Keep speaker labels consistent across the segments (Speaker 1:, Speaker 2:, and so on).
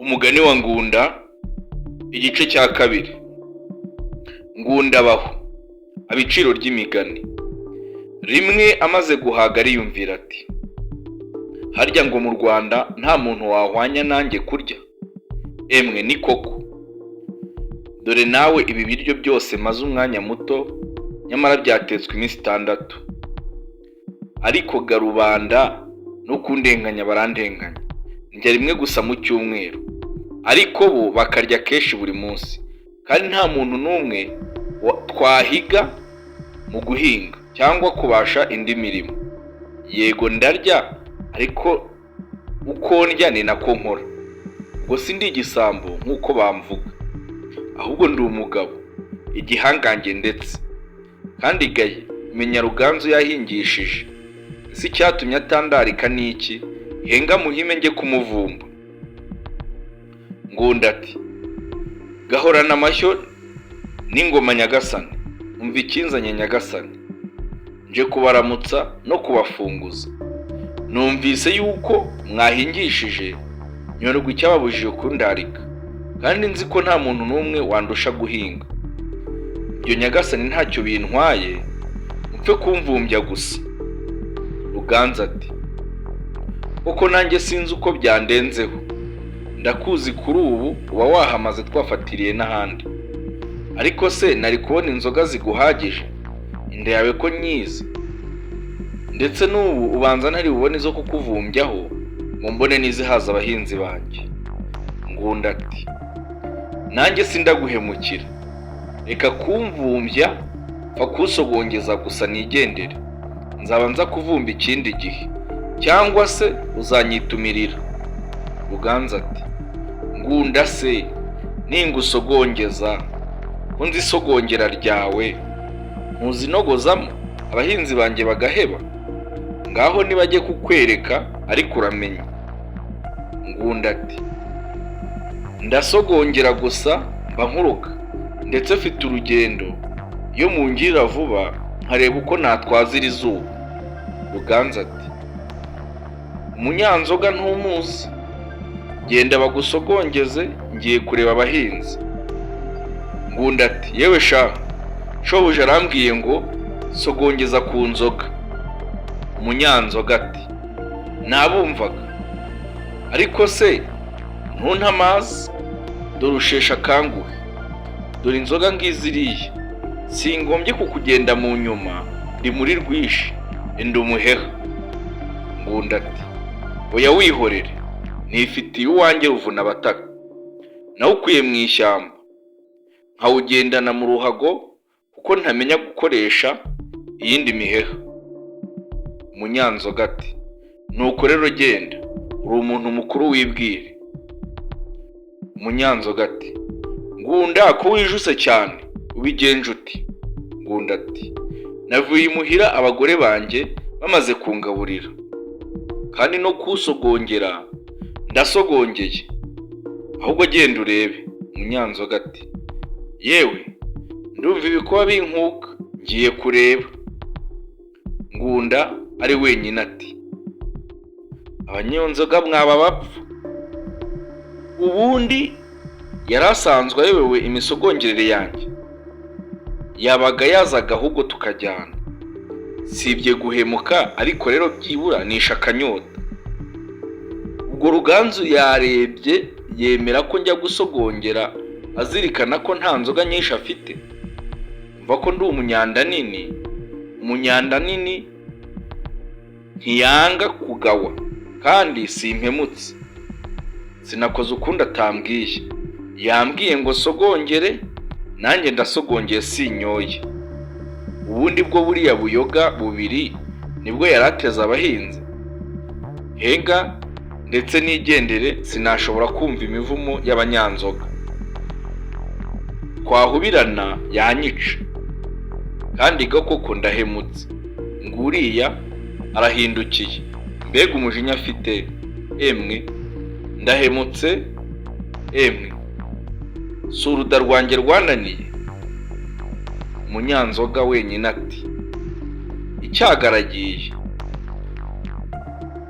Speaker 1: Umugani wa Ngunda, igice cya kabiri. Ngunda abaho, aba iciro ry'imigani. Rimwe amaze guhaga ariyumvira ati: "Harya ngo mu Rwanda nta muntu wahwanya nanjye kurya? Emwe ni koko, dore nawe ibi biryo byose maze umwanya muto, nyamara byatetswe iminsi 6. Ariko ga rubanda no kundenganya barandenganya, ndya rimwe gusa mu cyumweru, ariko bo bakarya kenshi buri munsi, kandi nta muntu n'umwe twahiga mu guhinga cyangwa kubasha indi mirimo. Yego ndarya, ariko uko ndya ni nako nkora. Ubwo si ndi igisambo nk'uko bamvuga, ahubwo ndi umugabo, igihangange ndetse. Kandi gaye menya Ruganzu yahingishije. Ese icyatumye atandarika ni iki? Henga muhime njye kumuvumba." Ngunda ati: "Gahorana amashyo n'ingoma nyagasani, umva ikinzanye nyagasani. Nje kubaramutsa no kubafunguza. Numvise yuko mwahingishije, nyorerwa icyababujije kundarika, kandi nzi ko nta muntu n'umwe wandusha guhinga. Ibyo nyagasani ntacyo bintwaye, mupfe kumvumbya gusa." Ruganzu ati: "Koko nanjye sinzi uko byandenzeho. Ndakuzi kuri ubu uba wahamaze twafatiriye n'ahandi. Ariko se nari kubona inzoga ziguhagije, inda yawe ko nyizi? Ndetse n'ubu ubanza ntari bubone izo kukuvumbyaho ngo mbone n'izihaza abahinzi banjye." Ngunda ati: "Nanjye sindaguhemukira, reka kumvumbya, pfa kusogongeza gusa nigendere. Nzaba nza kuvumba ikindi gihe, cyangwa se uzanyitumirira." Ruganzu ati: "Ngunda se ningusogongeza, ko nzi isogongera ryawe, ntuzinogozamo abahinzi banjye bagaheba? Ngaho nibajye kukwereka, ariko uramenye." Ngunda ati: "Ndasogongera gusa mba nkuruka, ndetse mfite urugendo, iyo mungirira vuba nkareba uko natwaza iri zuba." Ruganzu ati: "Umunyanzoga ntumuzi, genda bagusogongeze, ngiye kureba abahinzi." Ngunda ati: "Yewe sha, shobuja arambwiye ngo sogongeza ku nzoga." Umunyanzoga ati: "Nabumvaga, ariko se ntunte amazi? Dore usheshe akanguhe, dore inzoga ngiziriya, singombye kukugenda mu nyuma, ndi muri rwishi, enda umuheha." Ngunda ati: "Oya wihorere, nifitiye uwanjye ruvuna abataka, nawukwiye mu ishyamba, nkawugendana mu ruhago kuko ntamenya gukoresha iyindi miheha." Umunyanzoga ati: "Nuko rero genda, uri umuntu mukuru wibwire." Umunyanzoga ati: "Ngunda, ko wijuse cyane, ubigenje uti?" Ngunda ati: "Navuye imuhira abagore banjye bamaze kungaburira, kandi no kusogongera ndasogongeye, ahubwo genda urebe." Umunyanzoga ati: "Yewe ndumva ibikoba binkuka, ngiye kureba." Ngunda ari wenyine ati: "Abanyanzoga mwaba bapfa. Ubundi yari asanzwe ayobewe imisogongerere yanjye, yabaga yazaga ahubwo tukajyana. Sibye guhemuka, ariko rero byibura nishe akanyota. Ubwo Ruganzu yarebye yemera ko njya gusogongera, azirikana ko nta nzoga nyinshi afite. Mva ko ndi umunyanda nini, umunyanda nini ntiyanga kugawa, kandi simpemutse. Sinakoze ukundi atambwiye. Yambwiye ngo sogongere, nanjye ndasogongeye, sinyoye. Ubundi bwo buriya buyoga bubiri nibwo yari ateze abahinzi. Henga ndetse nigendere, sinashobora kumva imivumo y'abanyanzoga. Twahubirana yanyica. Kandi ga koko ndahemutse. Nguriya arahindukiye, mbega umujinya afite! Emwe ndahemutse, emwe si uruda rwanjye rwananiye." Umunyanzoga wenyine ati: "Icyagaragiye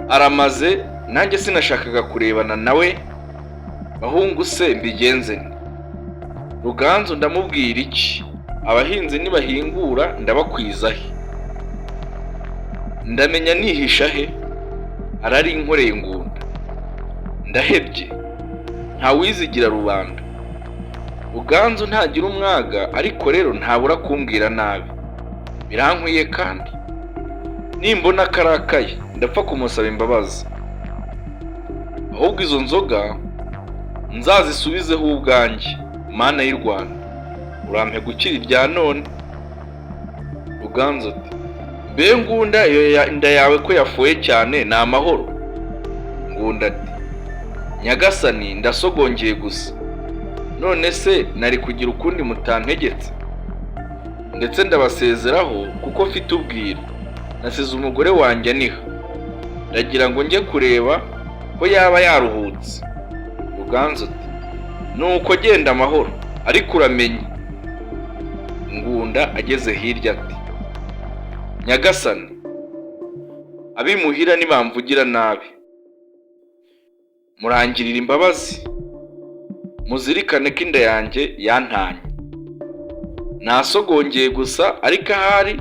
Speaker 1: aramaze, nanjye sinashakaga kurebana nawe." Bahungu se mbigenze nte? Ruganzu ndamubwira iki? Abahinzi nibahingura ndabakwiza he? Ndamenya nihisha he? Arari inkoreye Ngunda, ndahebye, ntawizigira rubanda. Ruganzu ntagira umwaga, ariko rero ntabura kumbwira nabi, birankwiye kandi nimbona akarakaye ndapfa kumusaba imbabazi. Ahubwo izo nzoga nzazisubizeho ubwanjye. Mana y'u Rwanda, urampe gukira ibya none. Ruganzu ati: "Mbe Ngunda, iyo nda yawe ko yafuye cyane, ni amahoro?" Ngunda ati: "Nyagasani, ndasogongeye gusa. None se nari kugira ukundi mutantegetse? Ndetse ndabasezeraho kuko mfite ubwira, nasize umugore wanjye aniha, ndagira ngo njye kureba ko yaba yaruhutse." Ruganzu ati: "Nuko genda amahoro, ariko uramenye." Ngunda ageze hirya ati: "Nyagasani, ab'imuhira nibamvugira nabi murangirira imbabazi, muzirikane ko inda yanjye yantanye, nasogongeye gusa, ariko ahari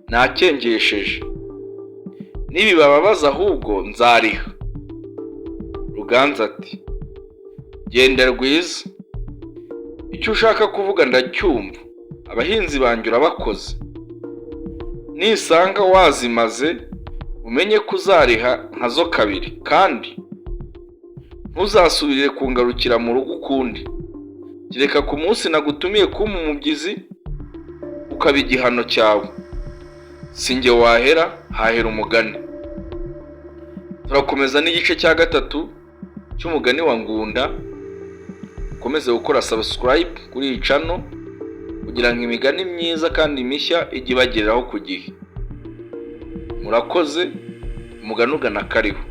Speaker 1: nakengesheje. Nibibababaza ahubwo nzariha." Ruganzu ati: "Genda rwiza, icyo ushaka kuvuga ndacyumva. Abahinzi banjye urabakoze. Nisanga wazimaze umenye ko uzariha nkazo kabiri, kandi ntuzasubire kungarukira mu rugo ukundi, kereka ku munsi nagutumiye kumpa umubyizi ukaba igihano cyawe. Si njye wahera, hahera umugani." Turakomeza n'igice cya gatatu cy'umugani wa Ngunda. Ukomeze gukora subscribe kuri iyi channel kugira ngo imigani myiza kandi mishya ijye ibagereraho ku gihe. Murakoze. Umugani ugana kariho.